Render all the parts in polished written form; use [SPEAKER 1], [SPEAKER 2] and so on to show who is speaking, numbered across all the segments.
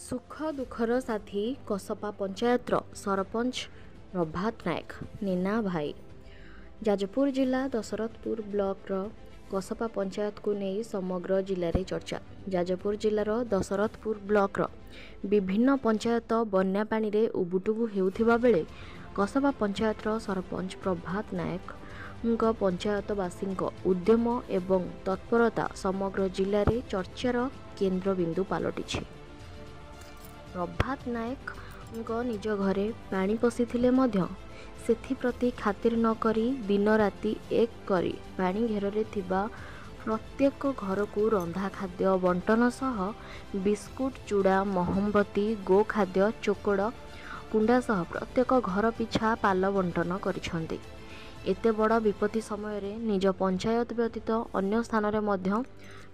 [SPEAKER 1] ସୁଖ ଦୁଃଖର ସାଥୀ କସପା ପଞ୍ଚାୟତର ସରପଞ୍ଚ ପ୍ରଭାତ ନାୟକ ନିନା ଭାଇ। ଯାଜପୁର ଜିଲ୍ଲା ଦଶରଥପୁର ବ୍ଲକର କସପା ପଞ୍ଚାୟତକୁ ନେଇ ସମଗ୍ର ଜିଲ୍ଲାରେ ଚର୍ଚ୍ଚା। ଯାଜପୁର ଜିଲ୍ଲାର ଦଶରଥପୁର ବ୍ଲକର ବିଭିନ୍ନ ପଞ୍ଚାୟତ ବନ୍ୟା ପାଣିରେ ଉବୁଟୁବୁ ହେଉଥିବା ବେଳେ କସବା ପଞ୍ଚାୟତର ସରପଞ୍ଚ ପ୍ରଭାତ ନାୟକଙ୍କ ପଞ୍ଚାୟତବାସୀଙ୍କ ଉଦ୍ୟମ ଏବଂ ତତ୍ପରତା ସମଗ୍ର ଜିଲ୍ଲାରେ ଚର୍ଚ୍ଚାର କେନ୍ଦ୍ରବିନ୍ଦୁ ପାଲଟିଛି। ପ୍ରଭାତ ନାୟକଙ୍କ ନିଜ ଘରେ ପାଣି ପଶିଥିଲେ ମଧ୍ୟ ସେଥିପ୍ରତି ଖାତିର ନକରି ଦିନରାତି ଏକ କରି ପାଣି ଘେରରେ ଥିବା ପ୍ରତ୍ୟେକ ଘରକୁ ରନ୍ଧା ଖାଦ୍ୟ ବଣ୍ଟନ ସହ ବିସ୍କୁଟ, ଚୁଡ଼ା, ମହମବତୀ, ଗୋଖାଦ୍ୟ, ଚୋକଡ଼, କୁଣ୍ଡା ସହ ପ୍ରତ୍ୟେକ ଘର ପିଛା ପାଲ ବଣ୍ଟନ କରିଛନ୍ତି। ଏତେ ବଡ଼ ବିପତ୍ତି ସମୟରେ ନିଜ ପଞ୍ଚାୟତ ବ୍ୟତୀତ ଅନ୍ୟ ସ୍ଥାନରେ ମଧ୍ୟ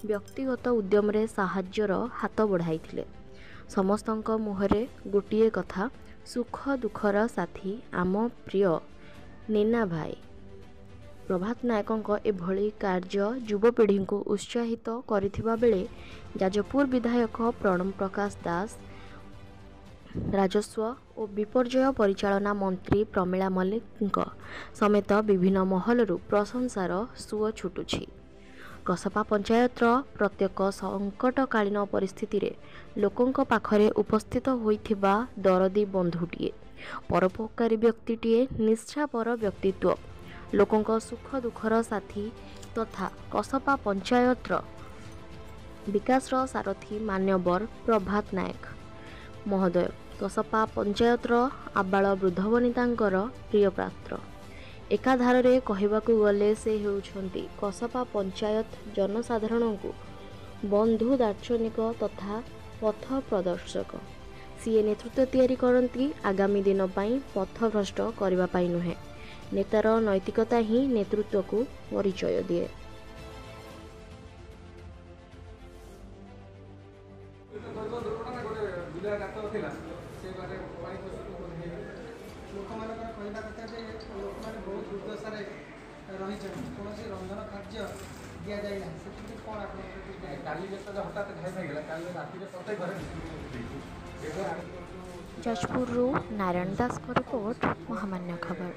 [SPEAKER 1] ବ୍ୟକ୍ତିଗତ ଉଦ୍ୟମରେ ସାହାଯ୍ୟର ହାତ ବଢ଼ାଇଥିଲେ। ସମସ୍ତଙ୍କ ମୁହଁରେ ଗୋଟିଏ କଥା, ସୁଖ ଦୁଃଖର ସାଥୀ ଆମ ପ୍ରିୟ ନିନା ଭାଇ। ପ୍ରଭାତ ନାୟକଙ୍କ ଏଭଳି କାର୍ଯ୍ୟ ଯୁବପିଢ଼ିଙ୍କୁ ଉତ୍ସାହିତ କରିଥିବା ବେଳେ ଯାଜପୁର ବିଧାୟକ ପ୍ରଣବ ପ୍ରକାଶ ଦାସ, ରାଜସ୍ୱ ଓ ବିପର୍ଯ୍ୟୟ ପରିଚାଳନା ମନ୍ତ୍ରୀ ପ୍ରମିଳା ମଲ୍ଲିକଙ୍କ ସମେତ ବିଭିନ୍ନ ମହଲରୁ ପ୍ରଶଂସାର ସୁଅ ଛୁଟୁଛି। କସପା ପଞ୍ଚାୟତର ପ୍ରତ୍ୟେକ ସଙ୍କଟକାଳୀନ ପରିସ୍ଥିତିରେ ଲୋକଙ୍କ ପାଖରେ ଉପସ୍ଥିତ ହୋଇଥିବା ଦରଦୀ ବନ୍ଧୁଟିଏ, ପରୋପକାରୀ ବ୍ୟକ୍ତିଟିଏ, ନିଷ୍ଠାପର ବ୍ୟକ୍ତିତ୍ୱ, ଲୋକଙ୍କ ସୁଖ ଦୁଃଖର ସାଥୀ ତଥା କସପା ପଞ୍ଚାୟତର ବିକାଶର ସାରଥୀ ମାନ୍ୟବର ପ୍ରଭାତ ନାୟକ ମହୋଦୟ କସପା ପଞ୍ଚାୟତର ଆବାଳ ବୃଦ୍ଧବନିତାଙ୍କର ପ୍ରିୟପାତ୍ର। ଏକାଧାରରେ କହିବାକୁ ଗଲେ ସେ ହେଉଛନ୍ତି କସପା ପଞ୍ଚାୟତ ଜନସାଧାରଣଙ୍କୁ ବନ୍ଧୁ, ଦାର୍ଶନିକ ତଥା ପଥ ପ୍ରଦର୍ଶକ। ସିଏ ନେତୃତ୍ୱ ତିଆରି କରନ୍ତି ଆଗାମୀ ଦିନ ପାଇଁ, ପଥଭ୍ରଷ୍ଟ କରିବା ପାଇଁ ନୁହେଁ। ନେତାର ନୈତିକତା ହିଁ ନେତୃତ୍ୱକୁ ପରିଚୟ ଦିଏ।
[SPEAKER 2] ଦୁର୍ଘଟଣା ଗୋଟେ ବିଲୁଆ ଗାତ ଥିଲା, ସେ ବାଟେ ପାଣି ପଶିକି ହେଇଗଲା।
[SPEAKER 3] ଲୋକମାନଙ୍କର କହିବା କଥା ଯେ ଲୋକମାନେ ବହୁତ ଦୁର୍ଦ୍ଦଶାରେ ରହିଛନ୍ତି, କୌଣସି ରନ୍ଧନ କାର୍ଯ୍ୟ ଦିଆଯାଇ ନାହିଁ। ସେଥିପାଇଁ କ'ଣ ଆପଣଙ୍କର?
[SPEAKER 2] କାଲି ଯେତେବେଳେ ହଠାତ୍ ଘାଇ ଭାଙ୍ଗିଲା, କାଲି ରାତିରେ ପ୍ରତ୍ୟେକ ଘରେ ଦେଇଛୁ। ଏବେ
[SPEAKER 1] ଯାଜପୁରରୁ ନାରାୟଣ ଦାସଙ୍କ ରିପୋର୍ଟ, ମହାମାନ୍ୟ ଖବର।